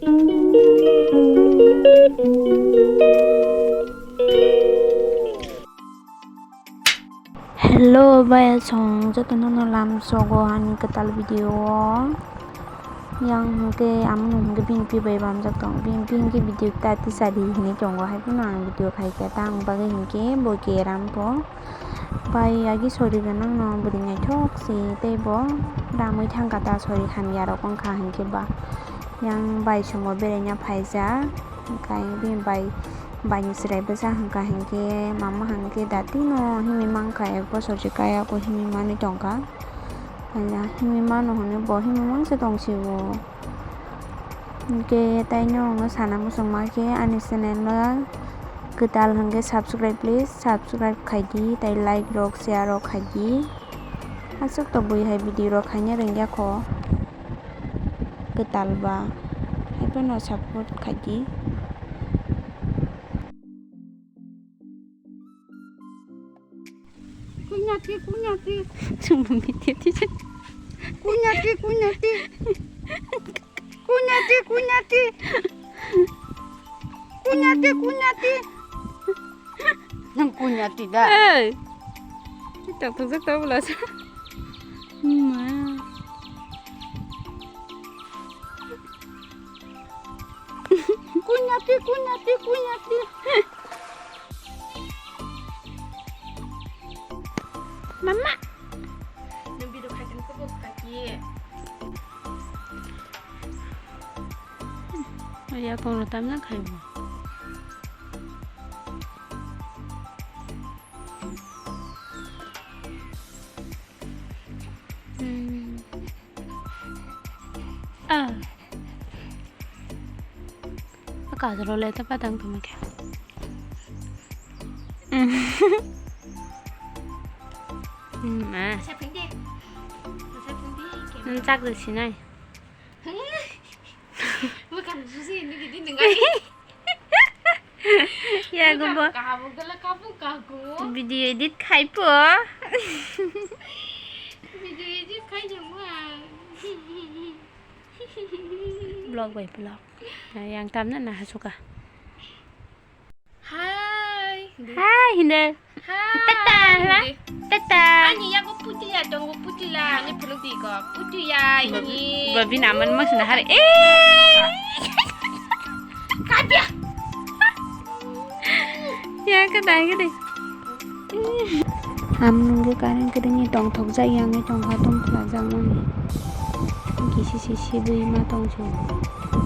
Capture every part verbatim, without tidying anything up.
Hello, bai song joto nono lam sogo ani kwtal video o. Yang hwnkhe amoni hwnkhe bini pi bai bamjak tong. Bini pi hwnkhe video ta tisari hinwi tongo, hai phano ang video khaikha, ta ang bagwi hwnkhe bo keram pho. Bai agi sori gwnangno bwrwi naithok se tei bo ramwi thangkha ta sori hamya rok wngkha hinkhe ba. Yang bai songo beraina phaijak, hwnkhe bini bai, baini chwrai bwsa hwnkha hinkhe mama hwnkhe datino himwi mankha, ek bosor se kaya ko himwi manwi tongkha. Himwi mano hwnwi bo himwi mangsa tongsigo. Hinkhe taino ang sana muchungma khe ani channel o kwtal hinkhe subscribe, please subscribe khaidi, tei like rok, share rok khaidi. Aswk to bui hai video rok khaina rwngya kho kwtal ba, hai phano support khaidi. Kunyati, kunyati. Chwng bo media tisa. Kunyati, kunyati. Kunyati, kunyati. Kunyati, kunyati. Nang kunyati da. Hey. Tok tok tok tok bula sa. Ma. Kunyati, kunyati, kunyati. Mama. Nang video khai tong khe bo kaki. Aya kong tam na khai bo. Hmm. Ah. Kajol le ta patang tumi khe. Hmm. Hmm, ah. Nung chak de sinai. Bukan susi ini gidi nung ai. Ya, gumbo. Kamu gala kamu kaku. Video edit khai po. Video edit khai jama. Vlog bai vlog. Yang tamna na hasuka. Hai. Hai, hinde. Hai. Tata, ha? Tata. Ani yago putila tongo, putila, ani phunuk di ko. Putila, ini. Babi naman mas na hari. Eh. Kabia. Ya, ka dai, ka dai. Am nungwi current kwrwngni tongthokjak yangwi tongkha, tongphla jakmani. Kisi si sibwi ma tongsu.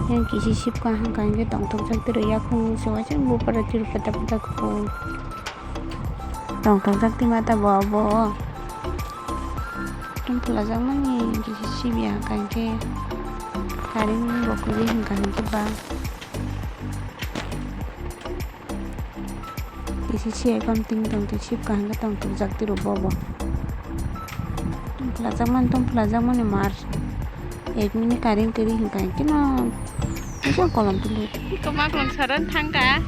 Yang kisi sibkha hangkha hingkhe tongthokjak tiro yakhung se waisa bupara tiro pata pata kho. Tongthokjak twi mata bo abo. Tongphla jakmani kisi sibya hangkha hingkhe current bo kwrwi hangkha hingkhe ba. Isi si ekam ting tong twi sip kaham khe tong thokjak tiro bobo. Tongphla jakmani, tongphla jakmani mar. Ek minute current kwrwi hwnkha hwnkhe no. Eko kolom twi. Koma kolom saran thangka.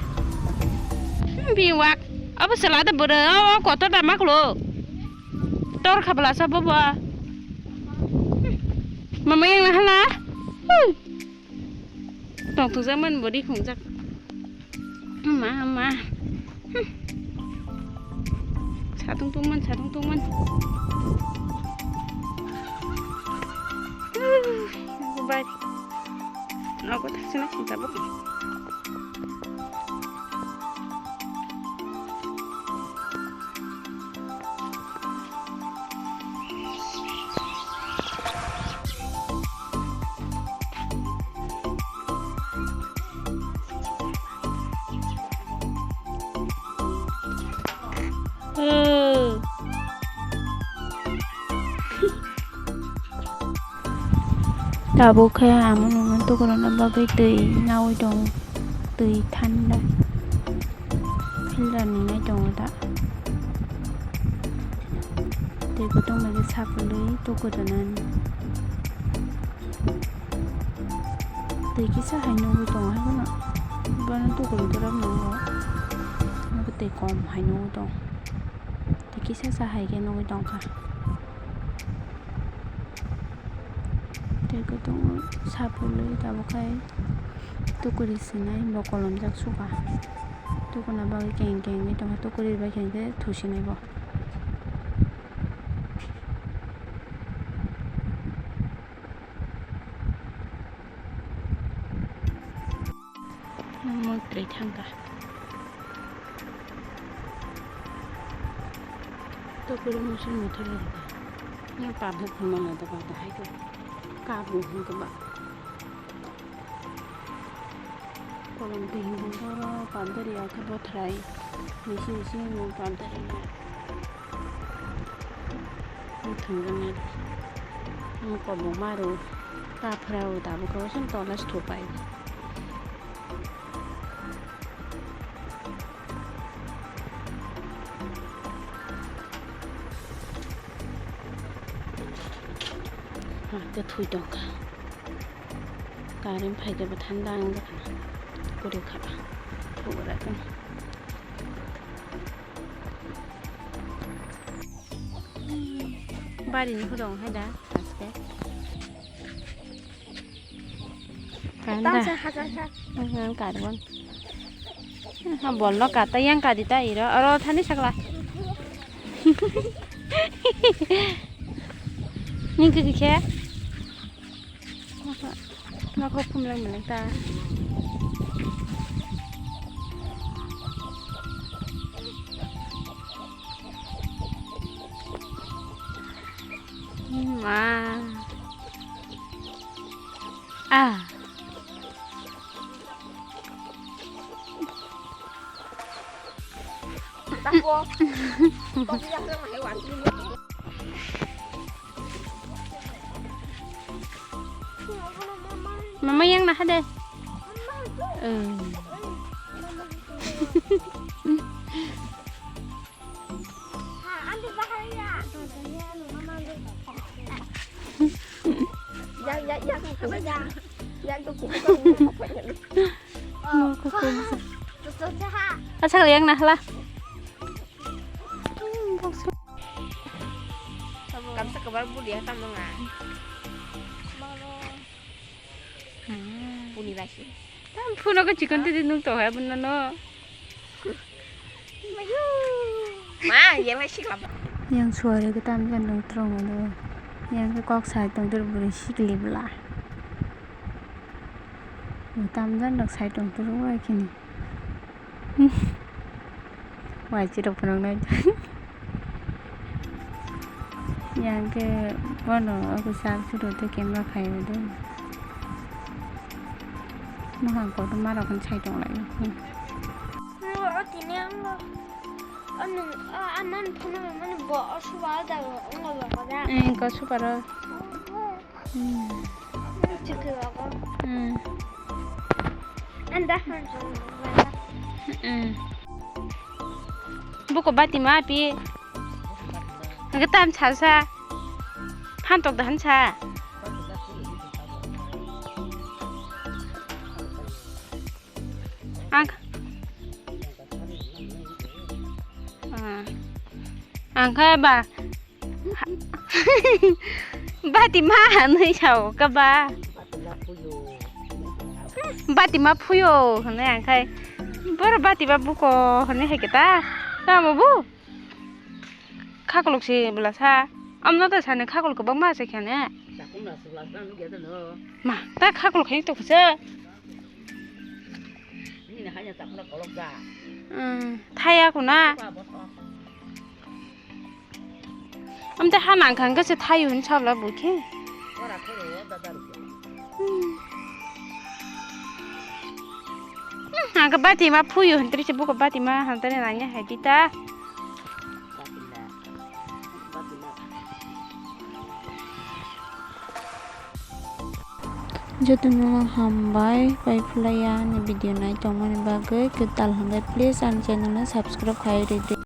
Bi wak. Abo sela de bwrwi. O, o kotor da maklo. Tor khabla sa bobo. Mama yang hala. Tongthokjak mani bo rikhongjak. Ama, ama. Satung tongmani, satung tongmani. Bai. Nogo thaksana sinta bo. Tabuk khe amo nungno tukuruna bagwi twi naui tongo, twi thanda. Filter ni nai tongo da. Tei kutung bai khe saphulwi tuku rwnani. Twi kisa hai nugwi tongo, hai phano bono tuku rwdorok nungo. Nokhe twi kom hai nugwi tongo. Twi kisa sa hai khe nugwi tongkha. Tei kutung saphulwi tabuk khai. Tukuri sinai bo kolomjak suka. Tukuna bagwi keng keng wngwi tongkha, tukuri bai khe hwnkhe thusinai bo. Mwtwi thangkha. Tukuri musul muthul rwkha. Yang tabuk phunmano da ba da hai khe. Kabu hwnkhe ba. Kolom twi hwnkhai oro pardari ya khe bothrai misi misi wng pardari ya. Muthungjaknai wng kobong maru ta phrao tabuk khe osen tola sthopai. Ha, tei thui tongkha. Current phaikhe bo thanda wngjakha. Kwrwi kha. Pura khe. Bari ni photo wng hai da, aste. Kanda. Tang sa, ha, sa, sa. Ang karbon. Ha, bolno kata yang kadi ta iro. Oro thani sakla. Ni kiki khe? Nokho, nokho phumlai mwnai ta. Ma. Ah. Mama yang nah deh. Eh. Asal yang nah lah. Kamsa kabar budi ya tamo nga. Puni lasi. Tam phuno ko chikon tidi nung to hai bunno no. Ma, yang lasi kama. Yang suare ko tam jan nung trong do. Yang ko kok sai tong tur buri sikli bla. Tam jan dok sai tong tur wa kini. Waisirok phunuknai. Yang khe bono obo sak suru tei camera khai o de. Mohang kotor ma rok sai tong lai. Ro o tini ang lo. Anu a anan phunuk mani bo o suba da o ngo lo da. Eh, ko suba ro. Hmm. Hmm. Buko bati ma pi. Hage tam salsa. Phantok dahan sa. Ang. Ah. Ang kha ba. Bati ma hwnwi sao kaba. Bati ma phuyo hwnwi ang khai. Boro bati ba buko hwnwi hai khe ta. Tamo bu? Khakolok se bwla sa. Amno ta sani khakolok kwbangma se khane. Ma, ta khakolok khai to khasa. Hmm, thaya kuna. Amte ha nang khang khe se thaio hin sabla bo khe. Hmm. Hmm, ang khe bati ma phuyo hin tiri se buko bati ma han tani nanya hai tita. Jotono hambai pai phulai ya ani video nai tongmani bagwi kwtal hwnkhe please ani channel no subscribe khai ridi.